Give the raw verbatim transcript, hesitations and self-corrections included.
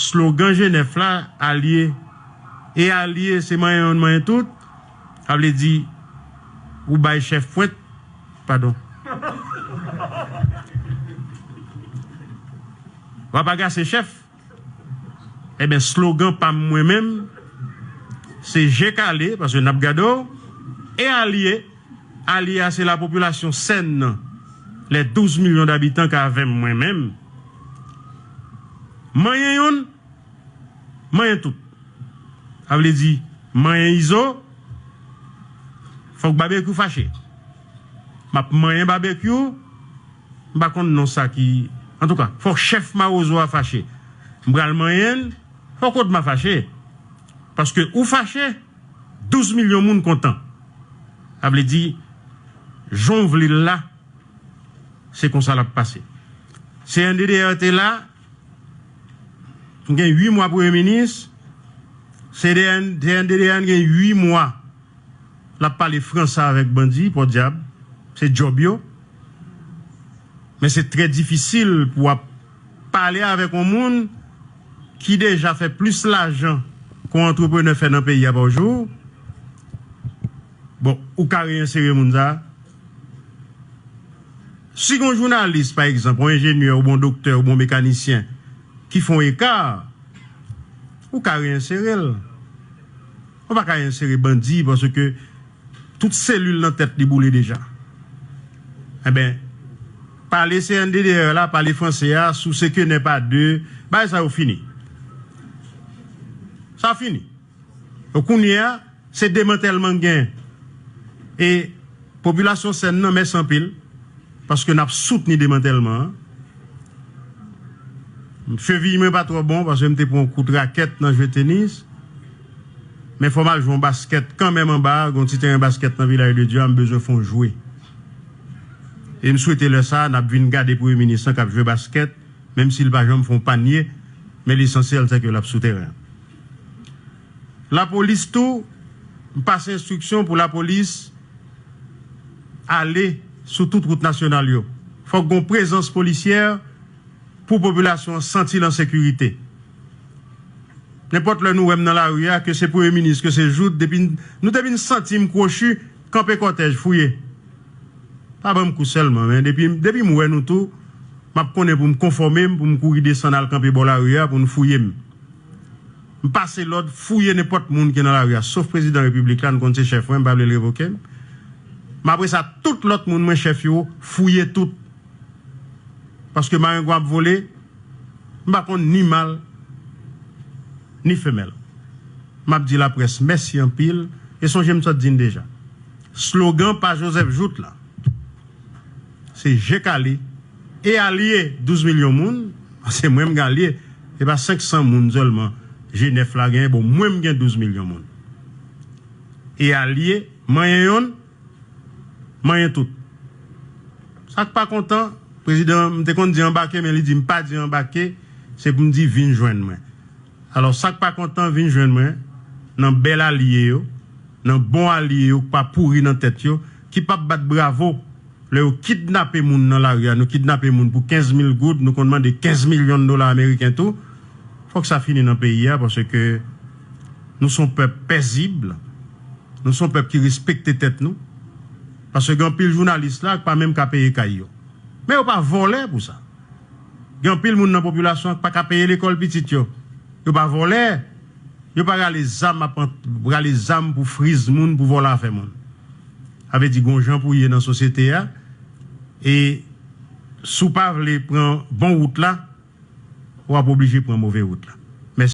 Slogan G nèf la, alye. E alye, se manyen youn, manyen tout. Sa vle di, ou bay chèf pwent, padon. W ap agase chèf. Ebyen, slogan pa m mwen menm, se je kale, paske n ap gade w, e alye. Alye a, se lapopilasyon sèn nan, les douze millions d'habitants k avè m mwen menm. Manyen youn, manyen tout. Sa vle di, manyen Izo, fòk Babekyou fache. M ap manyen Babekyou, m pa konn non sa ki, antouka, fòk chèf Mawozo a fache. M pral manyen l, fòk Odma fache. Paske ou fache, douz milyon moun kontan. Sa vle di, jan w vle l la, se konsa l ap pase. C N D D R te la, m gen uit mwa premye minis, C N D D R gen uit mwa l ap pale franse avèk bandi, pòdyab, se djòb yo. Men se trè difisil pou w ap pale avèk yon moun ki deja fè plis lajan ke yon antreprenè fè nan peyi a pa jou. Bon, ou ka reyensere moun sa a. Si gen yon jounalis, pa egzanp, yon enjenyè, oubyen yon doktè, oubyen yon mekanisyen ki fè yon eka, ou ka reyensere l. Ou pa ka reyensere bandi paske tout selil nan tèt li boule deja. Enben, pale C N D D R la, pale franse a, sou se ke nè pa de, bagay sa yo fini. Sa fini. Donk, kounye a, se demantèlman k gen. E popilasyon sèn nan, mèsi anpil, paske n ap soutni demantèlman an. Cheviy mwen pa twò bon, paske m te pran yon kout rakèt nan jwe tenis. Men fò m al jwe yon baskèt kanmenm anba a, gen yon ti teren baskèt nan Vilaj de Dye a, m bezwen fè yon jwe. E m swete lè sa a, n ap vin gade premye minis lan k ap jwe baskèt, menm si l pa janm fè yon panye, men lesansyèl se ke l ap sou teren an. Lapolis tou, m pase enstriksyon pou lapolis ale sou tout wout nasyonal yo. Fòk gen yon prezans polisyè pou popilasyon an santi l an sekirite. Nenpòt lè nou wè m nan lari a, ke se premye minis, ke se Jouthe, depi n, nou depi n santi m kwochi, kanpe kòtèj, fouye. Pa ban m kou sèlman, men depi, depi m wè nou tou, m ap konnen pou m konfòme m, pou m kouri desann al kanpe bò lari a, pou n fouye m. M pase lòd fouye nenpòt moun ki nan lari a, sof prezidan repiblik la, n konn se chèf mwen, m pa vle l revoke m. Men apre sa, tout lòt moun mwen chèf yo, fouye tout. Paske marengwa ap vole, m pa konn ni mal, ni femèl. M ap di laprès mèsi anpil, e sonje m sot di n deja. Slogan pa Joseph Jouthe la, se je kale e alye douz milyon moun, se mwen m gen alye, se pa senk san moun sèlman G nèf la genyen, bon, mwen m gen douz milyon moun. E alye, manyen yonn, manyen tout. Sa k pa kontan, prezidan, m te konn di anbake, men li di m pa di anbake, se pou m di vin jwenn mwen. Alò, sa k pa kontan, vin jwenn mwen, nan bèl alye yo, nan bon alye yo, k pa pouri nan tèt yo, ki p ap bat bravo lè yo kidnape moun nan lari a, nou kidnape moun pou kenz mil goud, nou konn mande kenz milyon dola ameriken tou. Fòk sa fini nan peyi a, paske nou se yon pèp pezib, nou se yon pèp ki respekte tèt nou. Paske gen anpil jounalis la k pa menm ka peye kay yo. Men yo pa vòlè pou sa. Gen anpil moun nan popilasyon an k pa ka peye lekòl pitit yo. Yo pa vòlè. Yo pa rale zam ap ant-, rale zam pou friz moun, pou vòlè afè moun. Sa vle di gon jan pou ye nan sosyete a. E si w pa vle pran bon wout la, w ap oblije pran move wout la.